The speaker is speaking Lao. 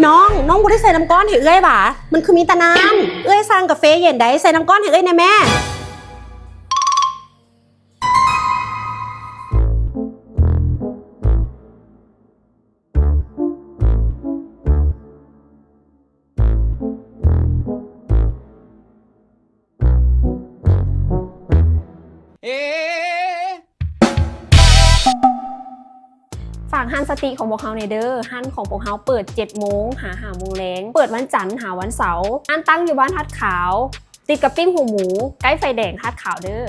ນ້ອງ, ນ້ອງບໍ່ໄດ້ໃສ່ນ້ຳກ້ອນໃຫ້ເອື້ອຍຫວາ? ມັນຄືມີແຕ່ນ້ຳ. ເອື້ອຍສັ່ງກາເຟເຢັນໃດ໋, ໃສ່ນ້ຳກ້ອນໃຫ້ເອື້ອຍແດ່ແມ້. ເອ ຝາກຮ້ານສະຕິຂອງພວກເຮົາແດ່ເດີ. ຮ້ານຂອງພວກເຮົາເປີດເຈັດໂມງຫາຫ້າໂມງແລງ, ເປີດວັນຈັນຫາວັນເສົາ. ຮ້ານຕັ້ງຢູ່ບ້ານທາດຂາວ, ຕິດກັບປີ້ງຫູໝູ, ໃກ້ໄຟແດງທາດຂາວເດີ.